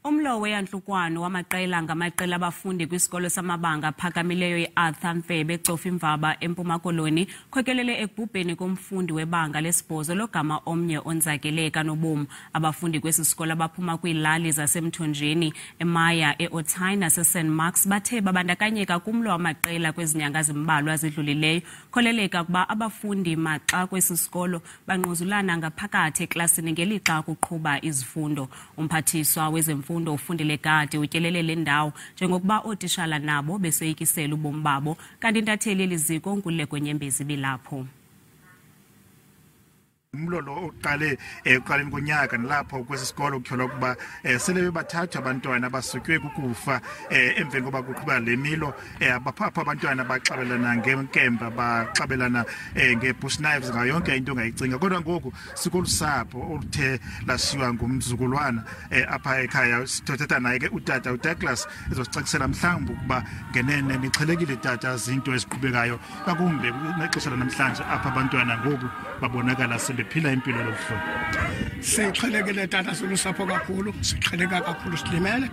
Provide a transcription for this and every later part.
Umlo weyantlukwano wamaqela ngamaqela abafundi kwisikolo samabanga aphakamileyo iArthur Mfebe eCofimvaba eMpuma Koloni khokelele ekubhubheni komfundi webanga lesibhozo logama omnye onzakele kanobom. Abafundi kwesi sikolo abaphuma kwiilali zaseMthonjeni, eMaya, eOtay naseSt Marks bathe babandakanyeka kumlo wamaqela kwezi nyanga zimbalwa zidlulileyo. Kholeleka ukuba abafundi maxa kwesi sikolo bangquzulana ngaphakathi eklasini ngelixa kuqhuba izifundo. Umphathiswa wezemfundo uFundile Gade utyelele le ndawo njengokuba ootishala nabo besoyikisela ubomi babo. Kanti intatheli yeli ziko uNkululeko Nyembezi bilapho. Umlo lo uqale ekuqaleni konyaka nalapho kwesi sikolo kutyholwa ukuba sele bebathathu abantwana abasutywe kukufa emveni koba kuqhuba le milo. Apho abantwana baxabelana ngenkemba, baxabelana nge-bush knives, ngayo yonke into ongayicinga. Kodwa ngoku sikolusapho oluthe lashiywa ngumzukulwana apha ekhaya. Sithetha naye ke utata uDouglas ezosicacisela mhlawumbi ukuba ngenene nixhelekile tata zinto eziqhubekayo ngakumbi nexesha lanamhlanje apha abantwana ngoku babonakala sebephila impilo lolu hlobo. Sixhelekile tata, silusapho kakhulu, sixheleka kakhulu, silimele,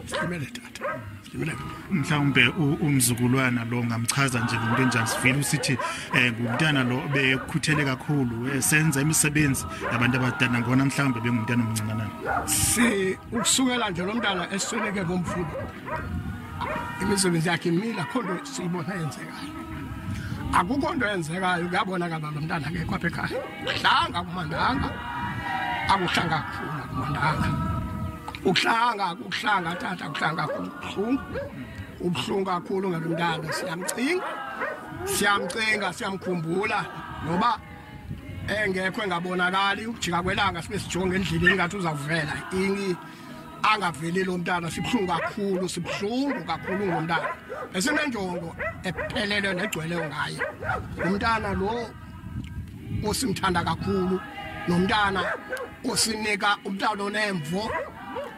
silimele tata, silimele. Mhlawumbe umzukulwana lo ngamchaza nje ngumntu enjani? Sivile usithi ngumntana lo bekhuthele kakhulu, senza imisebenzi yabantu abadala, ngona mhlawumbe bengumntana omncinanana. Si ukusukela nje lo mntana esweleke ngomfulo, imisebenzi yakhe imile, akho nto siyibona yenzekayo, akukho nto yenzekayo. Kuyabonakala lo mntana akekho apha ekhaya. Kuhlanga kumandanga, akuhlanga kakhulu, akumandanga, ukuhlanga kuhlanga tata, kuhlanga kubuhlungu, ubuhlungu kakhulu ngalo mntana. Siyamcinga, siyamcinga, siyamkhumbula noba engekho, engabonakali. Ukujika kwelanga sibe sijonge endleleni ngathi uzawuvela, ingi angaveli lo mntana. Sibuhlungu kakhulu, sibuhlungu kakhulu ngomntana. Besinenjongo ephelele negcweleyo ngaye umntana lo osimthanda kakhulu, nomntana osinika, umntana onemvo,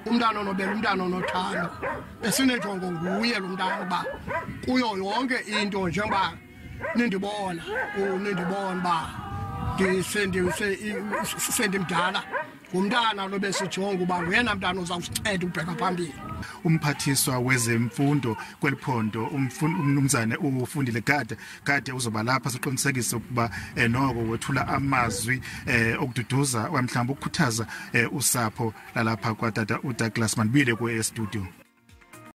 umntana onobela, umntana onothando. Besinenjongo nguye lo mntana uba kuyo yonke into, njengoba nindibona, nindibona uba sendimdala, ngumntana lo besijonga uba nguyena mntana uzawusinceda ukubheka phambili. Umphathiswa wezemfundo kweli phondo, umnumzane uFundile Gade, kade uzoba lapha. Siqinisekise ukuba noko wethula amazwi okududuza, mhlawumbe ukukhuthaza usapho lalapha kwatata uDouglas. Manibile ku studio.